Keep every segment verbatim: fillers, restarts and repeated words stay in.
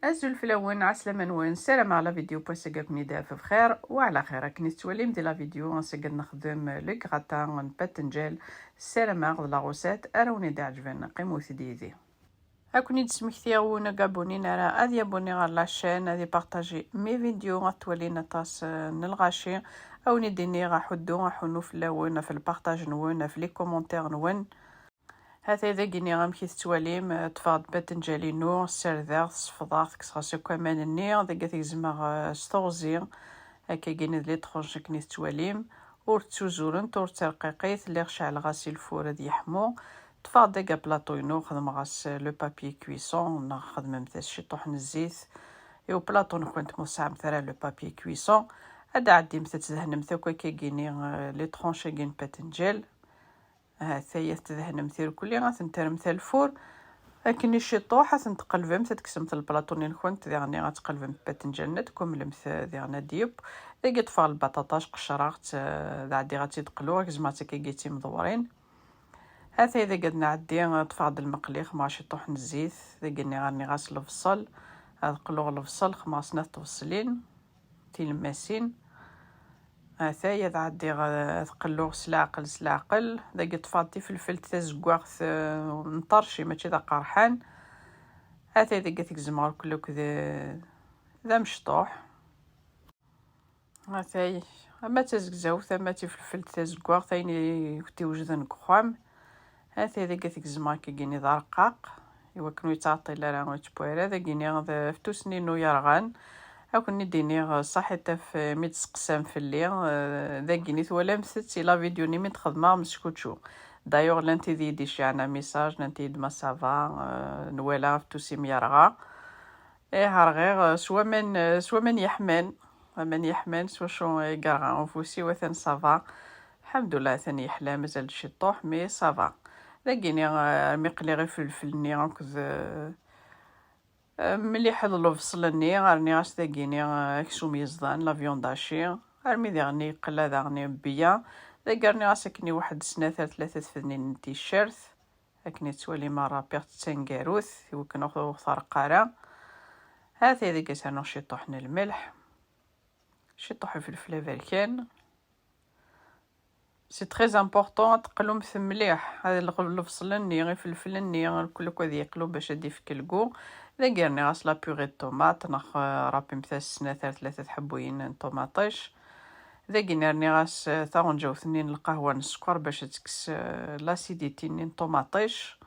Azul fell-awen, ɛeslama-nwen, ssarameɣ la vidéo n wass-agi ad ken-id-taf bxir wa ɛla xir. Akken i tettwalim di la vidéo, ass-agi ad nexdem le gratin n patenǧal. Ssarameɣ d la recette ara wen-id-iɛeǧben. Qqimet yid-i. Ad ken-id-smektiɣ, win ur abonné ara ad yabonné ɣer la chaîne, ad ipartaji mes vidéos, ad twalin aṭas, eh, n lɣaci. Ad wen-id-iniɣ aḥuddu, aḥunnu fell-awen, ɣef lpartaj-nwen, ɣef les commentaires-nwen. Hatay dagini amek i tettwalim, eh, ṭṭfeɣ-d patenǧal-inu, ssardeɣ-t, sefḍeɣ-t, kkseɣ-as akk aman-nni, dagi ad t-gezmeɣ, eh, s teɣzi, akkagini d les tranches akken i tettwalim, ur ttuzurent, ur tterqiqit, lliɣ ceɛleɣ-as i lfur ad yeḥmu, ṭṭfeɣ-d aga plaṭu-inu, xedmeɣ-as, eh, le papier cuisson, neɣ xedmemt-as ciṭuḥ n zzit i uplaṭu-nkent ma ur tesɛamt ara le papier cuisson, ad d-ɛeddimt ad tdehnemt akk akkagini, eh, les tranches-agi n patenǧal. Hatay ad tdehnemt irkelli, ad tent-terremt ar lfur. Akken i ciṭuḥ, ad tent-tqelbemt, ad tekksemt lplaṭuni-nkent, diɣen ad tqelbemt batenǧal-nni, ad tkemmlemt, eh, diɣen ad d-yeww. Dagi ṭṭfeɣ lbaṭaṭa, qecreɣ-tt, eh, ad ɛeddiɣ ad tt-id-qluɣ, gezmeɣ-tt akkagi d timdewwrin. Hatay dagi ad nɛeddi, ṭṭfeɣ-d lmeqli, xemmeɣ ciṭuḥ n zzit, dagi nniɣ rniɣ-as lebṣel, ad qluɣ lebṣel, xemmeɣ snat tbeṣlin. Tilemmasin. Atay ad ɛeddiɣ, eh, ad qelluɣ s leɛqel, s leɛqel. Dagi ṭṭfeɣ-d tifelfelt tazeggaɣt, eh, n ṭerci, mačči d aqerḥan. Atay dagi ad t-gezmeɣ irkelli akk d, d amecṭuḥ. Atay, ama d tazegzawt, ama d tifelfelt tazeggaɣt, ayen i kent-iwejden deg uxxam. Hatay dagi ad t-gezmeɣ akkagini d arqaq, i wakken ur yettɛeṭṭil ara, ur yettewwi ara. Dagini d aftus-nni-inu yerɣan. Ad ken-id-iniɣ, eh, ṣaḥit ɣef, eh, mi d-testeqsam fell-i. Eh, dagini twalam-t-tt i la vidéo-nni mi d-xedmeɣ meskečču. D'ailleurs, llant tid i yi-d-iceyyɛen message, nnant-iyi-d ma ça va, eh, nwala aftus-im yerɣa. Ih, rɣiɣ, eh, s waman, eh, s waman yeḥman. Aman yeḥman s wacu i yerɣa ufus-iw, atan ça va. Lḥemdullah, atan yeḥla, mazal-d ciṭuḥ, mais ça va. Dagini, eh, armi qliɣ ifelfel-nni akked, eh, mliḥ d lebṣel-nni, rniɣ-as dagini, eh, aksum yeẓdan, la viande hachée, armi diɣen yeqqel daɣen beyya. Dagi rniɣ-as akken i waḥed snat ar tlata tfednin n ticcert. Akken i tettwalim, rrapiɣ-tt d taneggarut, i wakken ur ɣ-terreq ara. Hatay dagi ad s-rnuɣ ciṭuḥ n lmelḥ, ciṭuḥ ifelfel aberkan. C'est très important ad teqlumt mliḥ, ad lɣ-, lebṣel-nni, ifelfel-nni, lkul akk ad yeqlu bac ad d-ifk lgu. Dagi rniɣ-as la purée de tomate, neɣ, eh, rrapimt-as snat ar tlata tḥebbuyin n ṭumaṭic. Dagi rniɣ-as, eh, taɣenǧawt-nni n lqahwa n sskeṛ bac ad tekkes, eh, l'acidité-nni n ṭumaṭic.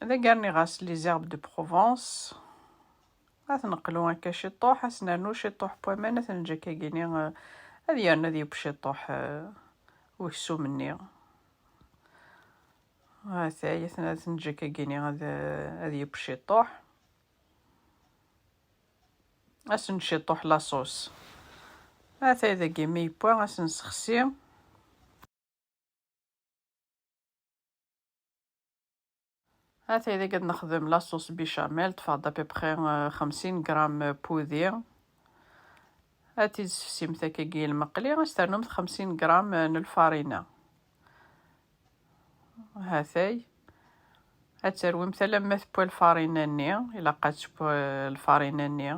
Dagi rniɣ-as les herbes de Provence. Ad t-neqlu akka ciṭuḥ, ad s-nernu ciṭuḥ n waman, ad t-neǧǧ akkagini, eh, ad yernu ad yeww ciṭuḥ, eh, weksum-nni. Hatay, ad t-, ad t-neǧǧ akkagini ad, ad yeww ciṭuḥ. Ad s-nečč ciṭuḥ la sauce. Hatay dagi mi yewwa, ad s-nessexsi. Hatay dagi ad nexdem la sauce béchamel, ṭṭfeɣ-d à peu près, euh, xemsin gram n wudi. Ad t-id-tessefsimt akkagi i lmeqli, ad s-ternumt xemsin gram n lfarina. Hatay. Ad terwimt alamma tewwa lfarina-nni, ilaq ad tewwa lfarina-nni.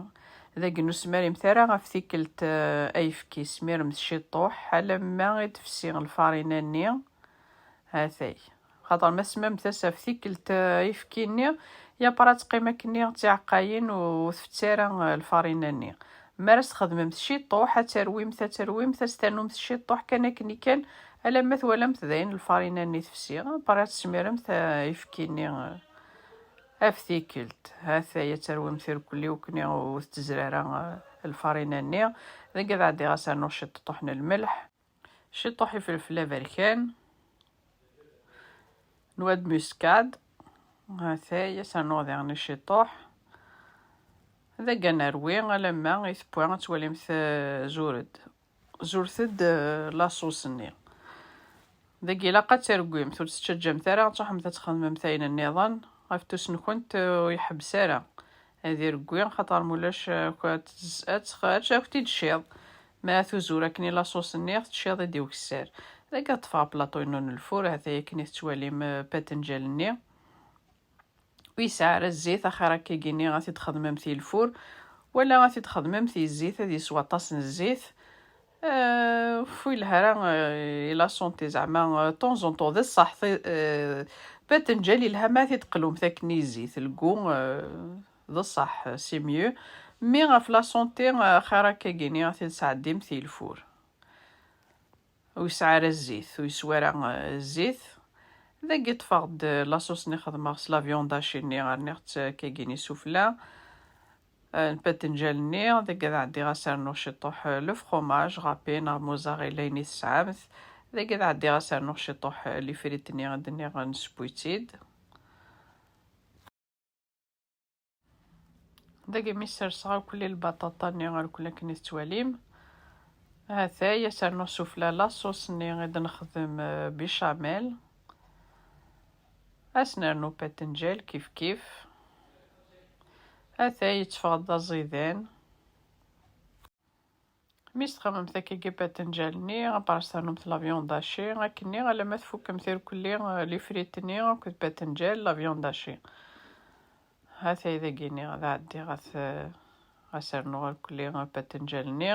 Dagi ur tesmarimt ara ɣef tikkelt, eh, ayefki, smiremt ciṭuḥ alamma i d-tefsi lfarina-nni. Hatay. Xaṭer ma tesmaremt-as ɣef tikkelt, eh, ayefki-nni, yapra teqqim akkenni d tiɛeqqayin u-, ur tfetti ara, eh, lfarina-nni. Mi ara s-txedmemt ciṭuḥ, ad terwimt, ad terwimt, ad s-ternumt ciṭuḥ kan akken i kan, alamma twalamt dayen lfarina-nni tefsi, après ad tesmiremt, eh, ayefki-nni, eh, ɣef tikkelt. Hatay ad terwimt irkelli ukni ur tettezri ara, eh, lfarina-nni. Dagi ad ɛeddiɣ ad s-rnuɣ ciṭuḥ n lmelḥ, ciṭuḥ ifelfel aberkan, noix de muscade. Hatay ad s-rnuɣ diɣen ciṭuḥ. Dagi ad nerwi alamma i tewwa, ad twalimt, eh, zured. Zuret-d, eh, la sauce-nni. Dagi ilaq ad tergwimt, ur tettaǧǧamt ara ad truḥemt ad txedmemt ayen nniḍen. Aftus-nkent, eh, ur iḥebbes ara. Ad irgwi, xaṭer mulac, eh, ad tez-, ad tx-, ad t-, ad t-id-tciḍ. Ma tuzur akken i la sauce-nni, ad t-tciḍ i d-iwkessar. Dagi ad ṭṭfeɣ plaṭu-inu n lfur, hatay akken i tettwalim, eh, patenǧal-nni. Wi yesɛa ara zzit, axir akkagini ad t-id-xedmemt i lfur, wala ad t-id-xedmemt i zzit, ad yeswa aṭas n zzit. Euh, fu yelha ara, euh, i la santé, zeɛma, euh, de temps en temps, d ṣṣeḥ, euh, batenǧal yelha ma ad t-id-qlumt akken i zzit, le goût, euh, d ṣṣeḥ, c'est mieux. Mi ɣef la santé, euh, axir akkagini ad t-id-sɛeddimt i lfur. Ur yesɛi ara zzit, ur yeswi ara, eh, zzit. Dagi ṭṭfeɣ-d, eh, la sauce-nni xedmeɣ s la viande hachée-nni, rniɣ-tt, eh, akkagini sufella, eh, n patenǧal-nni. Dagi ad ɛeddiɣ ad s-rnuɣ ciṭuḥ, eh, le fromage râpé neɣ mozzarella, ayen i tesɛamt. Dagi ad ɛeddiɣ ad s-rnuɣ ciṭuḥ, eh, les frites-nni i d-nniɣ nesewwi-tt-id. Dagi mi sserseɣ akk lbaṭaṭa-nni ar kul akken i tettwalim. Hatay, ad s-rnuɣ sufella la sauce-nni i d-nexdem, eh, béchamel. Ad s-nernu patenǧal kif kif. Hatay, yetteffeɣ-d d aẓidan. Mi s-txemmemt akkagi patenǧal-nni, après s-ternumt la viande hachée, akkenni alamma tfukkemt irkelli, eh, les frites-nni akked patenǧal, la viande hachée. Hatay dagini, ad ɛeddiɣ ad t-, ad s-rnuɣ irkelli patenǧal-nni,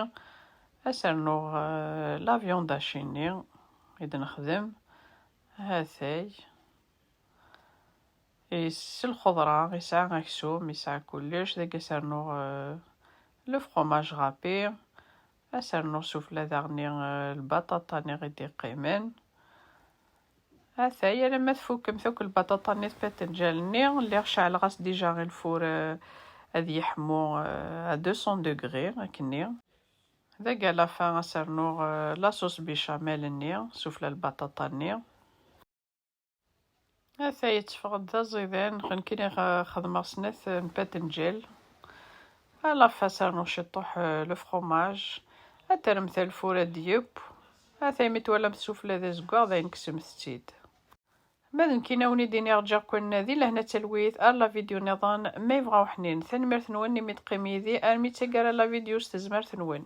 ad s-rnuɣ, eh, la viande hachée-nni i d-nexdem. Hatay. S lxeḍra, yesɛa aksum, yesɛa kullec. Dagi ad s-rnuɣ, euh, le fromage râpé. Ad s-rnuɣ sufella daɣni, euh, lbaṭaṭa-nni i d-iqqimen. Atay, alamma tfukkemt akk lbaṭaṭa-nni d patenǧal-nni, lliɣ ceɛleɣ-as déjà i lfur, euh, ad yeḥmu, euh, à deux cents degrés, akkenni. Dagi à la fin ad s-rnuɣ, euh, la sauce béchamel-nni, sufella lbaṭaṭa-nni. Atay yetteffeɣ-d d aẓidan, nekkini ɣ-, xedmeɣ snat n patenǧal. À la fin ad s-rnuɣ ciṭuḥ, euh, le fromage. Ad terremt ar lfur ad d-yeww. Atay mi twalamt sufella d azeggaɣ, dayen kksemt-tt-id. Ma d nekkini ad wen-id-iniɣ ǧǧiɣ-ken di lehna d talwit ar la vidéo nniḍen ma yebɣa uḥnin. Tanemmirt-nwen imi d-teqqim yid-i armi d taggara la vidéo s tezmert-nwen.